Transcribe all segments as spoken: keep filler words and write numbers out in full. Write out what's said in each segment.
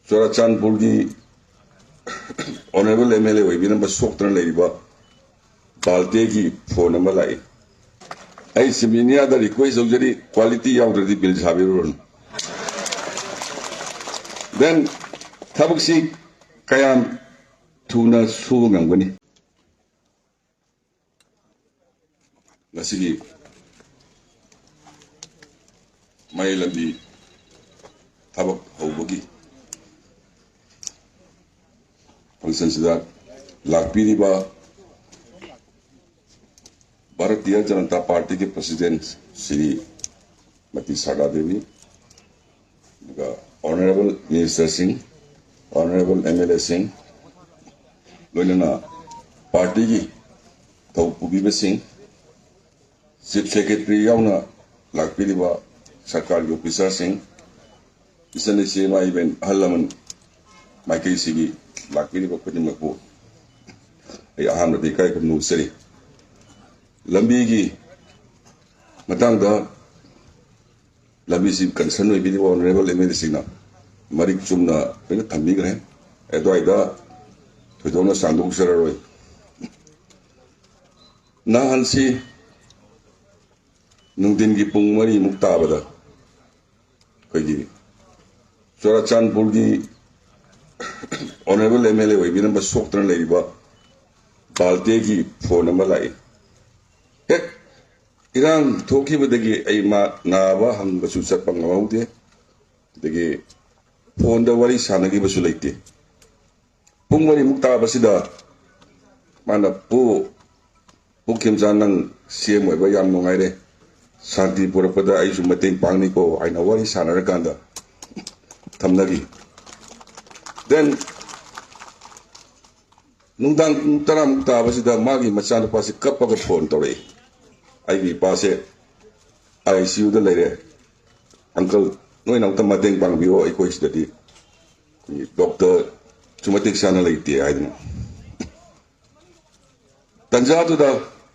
ꯆꯨꯔꯥꯆꯥꯟꯄꯨꯔꯒꯤ honourable M L A ꯑꯣꯏꯕꯤꯔꯝꯕ ꯁꯣꯛꯇꯅ ꯂꯩꯔꯤꯕ ꯕꯥꯜꯇꯦꯒꯤ phone ꯑꯃ ꯂꯥꯛꯏ꯫ ꯑꯩ ꯁꯤꯃꯤꯅꯤꯌꯥꯗ ꯔꯤꯀ꯭ꯋꯦꯁ ꯇꯧꯖꯔꯤ, ꯀ꯭ꯋꯥꯂꯤꯇꯤ ꯌꯥꯎꯗ꯭ꯔꯗꯤ ꯕꯤꯜ ꯁꯥꯕꯤꯔꯨꯔꯅꯨ꯫ ꯗꯦꯟ ꯊꯕꯛꯁꯤ ꯀꯌꯥꯝ ꯊꯨꯅ ꯁꯨꯕ ꯉꯝꯒꯅꯤ? ꯉꯁꯤꯒꯤ ꯃꯌꯥꯏ ꯂꯝꯕꯤ ꯊꯕꯛ ꯍꯧꯕꯒꯤ ꯐꯪꯁꯟꯁꯤꯗ ꯂꯥꯛꯄꯤꯔꯤꯕ ꯚꯥꯔꯇꯤꯌ ꯖꯅꯇꯥ ꯄꯥꯔꯇꯤꯒꯤ ꯄ꯭ꯔꯁꯤꯗꯦꯟ ꯁ꯭ꯔꯤꯃꯇꯤ ꯁꯔꯗꯥ ꯗꯦꯕꯤ, ꯑꯗꯨꯒ ꯑꯣꯅꯔꯦꯕꯜ ꯃꯤꯅꯤꯁꯇꯔꯁꯤꯡ, ꯑꯣꯅꯔꯦꯕꯜ ꯑꯦꯝ ꯑꯦꯜ ꯑꯦꯁꯤꯡ, ꯂꯣꯏꯅꯅ ꯄꯥꯔꯇꯤꯒꯤ ꯊꯧ ꯄꯨꯕꯤꯕꯁꯤꯡ, ꯆꯤꯐ ꯁꯦꯀ꯭ꯔꯦꯇꯔꯤ ꯌꯥꯎꯅ ꯂꯥꯛꯄꯤꯔꯤꯕ ꯁꯔꯀꯥꯔꯒꯤ ꯑꯣꯐꯤꯁꯥꯔꯁꯤꯡ, ꯏꯆꯟ ꯏꯆꯦ ꯏꯃꯥ ꯏꯕꯦꯟ ꯑꯍꯜ ꯂꯃꯟ ꯃꯥꯏꯀꯩꯁꯤꯒꯤ ꯂꯥꯛꯄꯤꯔꯤꯕ ꯈꯨꯗꯤꯡꯃꯛꯄꯨ ꯑꯩ ꯑꯍꯥꯟꯕꯗ ꯏꯀꯥꯏ ꯈꯨꯝꯅꯕ ꯎꯠꯆꯔꯤ꯫ ꯂꯝꯕꯤꯒꯤ ꯃꯇꯥꯡꯗ ꯂꯝꯕꯤꯁꯤ ꯀꯟꯁꯔꯟ ꯑꯣꯏꯕꯤꯔꯤꯕ ꯑꯣꯅꯔꯦꯕꯜ ꯑꯦꯝ ꯑꯦꯜ ꯑꯦꯁꯤꯡꯅ ꯃꯔꯤꯛ ꯆꯨꯝꯅ ꯂꯣꯏꯅ ꯊꯝꯕꯤꯈ꯭ꯔꯦ꯫ ꯑꯗꯨꯋꯥꯏꯗ ꯊꯣꯏꯗꯣꯛꯅ ꯁꯥꯡꯗꯣꯛꯆꯔꯔꯣꯏ꯫ ꯅꯍꯥꯟꯁꯤ ꯅꯨꯡꯊꯤꯟꯒꯤ ꯄꯨꯡ ꯃꯔꯤꯃꯨꯛ ꯇꯥꯕꯗ ꯑꯩꯈꯣꯏꯒꯤ ꯆꯨꯔꯥꯆꯥꯟꯄꯨꯔꯒꯤ ꯑꯣꯅꯔꯦꯕꯜ ꯑꯦꯝ ꯑꯦꯜ ꯑꯦ ꯑꯣꯏꯕꯤꯔꯝꯕ ꯁꯣꯛꯇꯅ ꯂꯩꯔꯤꯕ ꯕꯥꯜꯇꯦꯒꯤ ꯐꯣꯟ ꯑꯃ ꯂꯥꯛꯏ꯫ ꯍꯦꯛ ꯏꯔꯥꯡ ꯊꯣꯛꯈꯤꯕꯗꯒꯤ ꯑꯩ ꯃꯥ ꯅꯥꯕ ꯍꯪꯕꯁꯨ ꯆꯠꯄ ꯉꯝꯍꯧꯗꯦ, ꯑꯗꯒꯤ ꯐꯣꯟꯗ ꯋꯥꯔꯤ ꯁꯥꯟꯅꯈꯤꯕꯁꯨ ꯂꯩꯇꯦ꯫ ꯄꯨꯡ ꯃꯔꯤꯃꯨꯛ ꯇꯥꯕꯁꯤꯗ ꯃꯥꯅ, "ꯄꯨ, ꯄꯨ ꯈꯦꯝꯆꯥꯟ, ꯅꯪ ꯁꯤ ꯑꯦꯝ ꯑꯣꯏꯕ ꯌꯥꯝ ꯅꯨꯡꯉꯥꯏꯔꯦ, ꯁꯥꯟꯇꯤ ꯄꯨꯔꯛꯄꯗ ꯑꯩꯁꯨ ꯃꯇꯦꯡ ꯄꯥꯡꯅꯤꯀꯣ" ꯍꯥꯏꯅ ꯋꯥꯔꯤ ꯁꯥꯟꯅꯔꯀꯥꯟꯗ ꯊꯝꯅꯈꯤ꯫ ꯗꯦꯟ ꯅꯨꯡꯗꯥꯡ ꯄꯨꯡ ꯇꯔꯥꯃꯨꯛ ꯇꯥꯕꯁꯤꯗ ꯃꯥꯒꯤ ꯃꯆꯥꯅꯨꯄꯥꯁꯤ ꯀꯞꯄꯒ ꯐꯣꯟ ꯇꯧꯔꯛꯏ, "ꯑꯩꯒꯤ ꯏꯄꯥꯁꯦ ꯑꯥꯏ ꯁꯤ ꯌꯨꯗ ꯂꯩꯔꯦ, ꯑꯪꯀꯜ, ꯅꯣꯏꯅ ꯑꯝꯇ ꯃꯇꯦꯡ ꯄꯥꯡꯕꯤꯌꯣ, ꯑꯩꯈꯣꯏ ꯁꯤꯗꯗꯤ ꯗꯣꯛꯇꯔꯁꯨ ꯃꯇꯤꯛ ꯆꯥꯅ ꯂꯩꯇꯦ" ꯍꯥꯏꯗꯅ꯫ ꯇꯟꯖꯥꯗꯨꯗ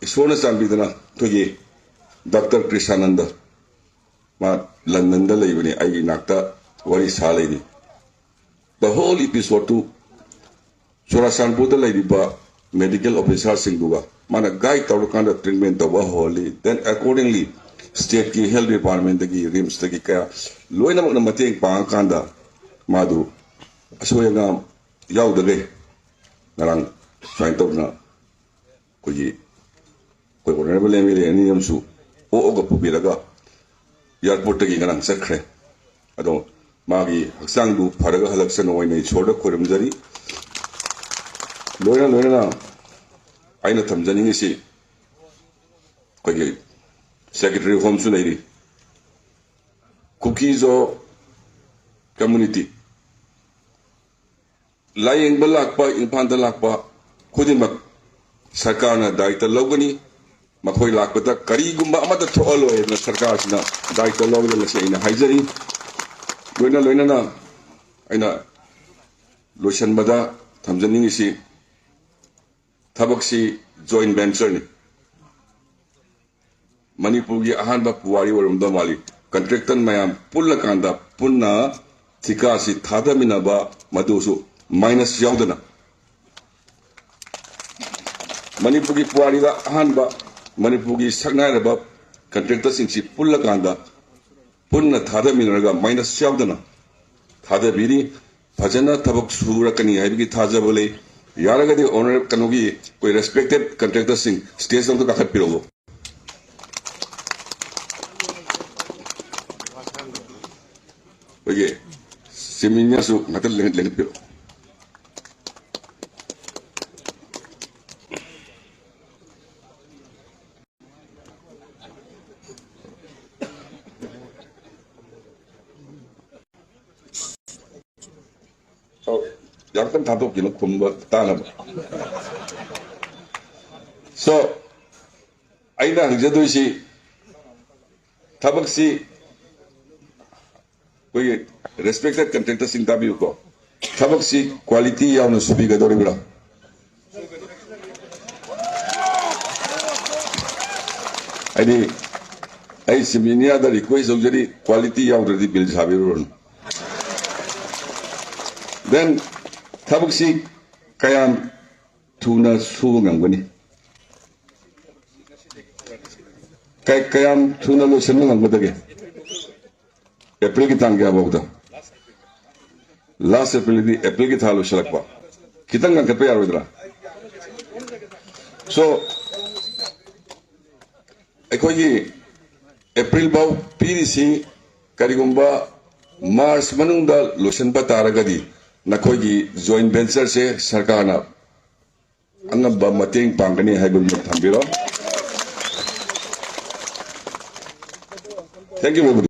ꯏꯁꯣꯔꯅ ꯆꯥꯟꯕꯤꯗꯅ ꯑꯩꯈꯣꯏꯒꯤ ꯗꯥꯛꯇꯔ ꯀ꯭ꯔꯤꯁꯥꯅꯟꯗ, ꯃꯥ ꯂꯟꯗꯟꯗ ꯂꯩꯕꯅꯤ, ꯑꯩꯒꯤ ꯏꯅꯥꯛꯇ ꯋꯥꯔꯤ ꯁꯥ ꯂꯩꯔꯤ꯫ the whole episode ꯇꯨ ꯆꯨꯔꯥꯆꯥꯟꯄꯨꯔꯗ ꯂꯩꯔꯤꯕ medical officer ꯁꯤꯡꯗꯨꯒ ꯃꯥꯅ guide ꯇꯧꯔꯀꯥꯟꯗ treatment ꯇꯧꯕ ꯍꯧꯍꯜꯂꯤ꯫ Then accordingly, state ꯀꯤ health department ꯇꯒꯤ, RIMS ꯇꯒꯤ ꯀꯌꯥ ꯂꯣꯏꯅꯃꯛꯅ ꯃꯇꯦꯡ ꯄꯥꯡꯉꯀꯥꯟꯗ ꯃꯥꯗꯨ ꯑꯁꯣꯏ ꯑꯉꯥꯝ ꯌꯥꯎꯗꯈꯩ ꯉꯔꯥꯡ ꯁꯨꯃꯥꯏꯅ ꯇꯧꯗꯅ ꯑꯩꯈꯣꯏꯒꯤ ꯑꯩꯈꯣꯏ honourable MLA ꯑꯅꯤ ꯑꯃꯁꯨ ꯑꯣꯛꯑꯒ ꯄꯨꯕꯤꯔꯒ airport ꯇꯒꯤ ꯉꯔꯥꯡ ꯆꯠꯈ꯭ꯔꯦ꯫ ꯑꯗꯣ ꯃꯥꯒꯤ ꯍꯛꯆꯥꯡꯗꯨ ꯐꯔꯒ ꯍꯜꯂꯛꯁꯅꯨ ꯑꯣꯏꯅ ꯏꯁꯣꯔꯗ ꯈꯣꯏꯔꯝꯖꯔꯤ꯫ ꯂꯣꯏꯅ ꯂꯣꯏꯅꯅ ꯑꯩꯅ ꯊꯝꯖꯅꯤꯡꯉꯤꯁꯤ, ꯑꯩꯈꯣꯏꯒꯤ secretary home ꯁꯨ ꯂꯩꯔꯤ, ꯀꯨꯀꯤꯖꯣ community, ꯂꯥꯌꯦꯡꯕ ꯂꯥꯛꯄ, ꯏꯝꯐꯥꯜꯗ ꯂꯥꯛꯄ ꯈꯨꯗꯤꯡꯃꯛ ꯁꯔꯀꯥꯔꯅ ꯗꯥꯌꯤꯠꯇ ꯂꯧꯒꯅꯤ꯫ ꯃꯈꯣꯏ ꯂꯥꯛꯄꯗ ꯀꯔꯤꯒꯨꯝꯕ ꯑꯃꯠꯇ ꯊꯣꯛꯍꯜꯂꯣꯏ ꯍꯥꯏꯗꯅ ꯁꯔꯀꯥꯔꯁꯤꯅ ꯗꯥꯌꯤꯠꯇ ꯂꯧꯒꯅꯤ, ꯃꯁꯤ ꯑꯩꯅ ꯍꯥꯏꯖꯔꯤ꯫ ꯂꯣꯏꯅ ꯂꯣꯏꯅꯅ ꯑꯩꯅ ꯂꯣꯏꯁꯤꯟꯕꯗ ꯊꯝꯖꯅꯤꯡꯉꯤꯁꯤ, ꯊꯕꯛꯁꯤ joint venture ꯅꯤ꯫ ꯃꯅꯤꯄꯨꯔꯒꯤ ꯑꯍꯥꯟꯕ ꯄꯨꯋꯥꯔꯤ ꯑꯣꯏꯔꯝꯗꯧ ꯃꯥꯜꯂꯤ꯫ Contractor ꯃꯌꯥꯝ ꯄꯨꯜꯂꯀꯥꯟꯗ ꯄꯨꯟꯅ ꯊꯤꯀꯥꯁꯤ ꯊꯥꯗꯃꯤꯟꯅꯕ, ꯃꯗꯨꯁꯨ minus ꯌꯥꯎꯗꯅ꯫ ꯃꯅꯤꯄꯨꯔꯒꯤ ꯄꯨꯋꯥꯔꯤꯗ ꯑꯍꯥꯟꯕ ꯃꯅꯤꯄꯨꯔꯒꯤ ꯁꯛꯅꯥꯏꯔꯕ contractor ꯁꯤꯡꯁꯤ ꯄꯨꯜꯂꯀꯥꯟꯗ ꯄꯨꯟꯅ ꯊꯥꯗꯃꯤꯟꯅꯔꯒ minus ꯌꯥꯎꯗꯅ ꯊꯥꯗꯕꯤꯔꯤ꯫ ꯐꯖꯅ ꯊꯕꯛ ꯁꯨꯔꯛꯀꯅꯤ ꯍꯥꯏꯕꯒꯤ ꯊꯥꯖꯕ ꯂꯩ꯫ ꯌꯥꯔꯒꯗꯤ honour-, ꯀꯩꯅꯣꯒꯤ ꯑꯩꯈꯣꯏ respected contractor ꯁꯤꯡ stage ꯇ ꯑꯝꯇ ꯀꯥꯈꯠꯄꯤꯔꯛꯎ꯫ ꯑꯩꯈꯣꯏꯒꯤ ꯆꯤꯃꯤꯅꯁꯨ ꯉꯥꯛꯇ ꯂꯦꯡ-, ꯂꯦꯡꯍꯟꯕꯤꯔꯛꯑꯣ꯫ ꯑꯧ, ꯌꯥꯝ ꯀꯟꯅ ꯊꯥꯗꯣꯛꯈꯤꯅꯨ, ꯈꯨꯝꯕ ꯇꯥꯅꯕ꯫ So, ꯑꯩꯅ ꯍꯪꯖꯗꯣꯏꯁꯤ, ꯊꯕꯛꯁꯤ ꯑꯩꯈꯣꯏꯒꯤ respected contractor ꯁꯤꯡ ꯇꯥꯕꯤꯌꯨꯀꯣ, ꯊꯕꯛꯁꯤ quality ꯌꯥꯎꯅ ꯁꯨꯕꯤꯒꯗꯧꯔꯤꯕ꯭ꯔꯥ? ꯍꯥꯏꯗꯤ, ꯑꯩ ꯆꯤꯃꯤꯅꯤꯌꯥꯗ request ꯇꯧꯖꯔꯤ, quality ꯌꯥꯎꯗ꯭ꯔꯗꯤ bill ꯁꯥꯕꯤꯔꯨꯔꯅꯨ꯫ Then ꯊꯕꯛꯁꯤ ꯀꯌꯥꯝ ꯊꯨꯅ ꯁꯨꯕ ꯉꯝꯒꯅꯤ? ꯀꯌꯥꯝ ꯊꯨꯅ ꯂꯣꯏꯁꯤꯟꯕ ꯉꯝꯒꯗꯒꯦ? ꯑꯦꯄ꯭ꯔꯤꯜꯒꯤ ꯇꯥꯡ ꯀꯌꯥ ꯐꯥꯎꯗ? ꯂꯥꯁ ꯑꯦꯄ꯭ꯔꯤꯜꯗꯤ ꯑꯦꯄ꯭ꯔꯤꯜꯒꯤ ꯊꯥ ꯂꯣꯏꯁꯤꯜꯂꯛꯄ꯫ ꯈꯤꯇꯪ ꯉꯟꯈꯠꯄ ꯌꯥꯔꯣꯏꯗ꯭ꯔꯥ? So ꯑꯩꯈꯣꯏꯒꯤ ꯑꯦꯄ꯭ꯔꯤꯜ ꯐꯥꯎ ꯄꯤꯔꯤꯁꯤ, ꯀꯔꯤꯒꯨꯝꯕ ꯃꯥꯔꯆ ꯃꯅꯨꯡꯗ ꯂꯣꯏꯁꯤꯟꯕ ꯇꯥꯔꯒꯗꯤ ꯅꯈꯣꯏꯒꯤ ꯖꯣꯏꯟ ꯚꯦꯟꯆꯔꯁꯦ ꯁꯔꯀꯥꯔꯅ ꯑꯉꯝꯕ ꯃꯇꯦꯡ ꯄꯥꯡꯒꯅꯤ ꯍꯥꯏꯕꯗꯨ ꯊꯝꯕꯤꯔꯣ꯫ Thank you very much.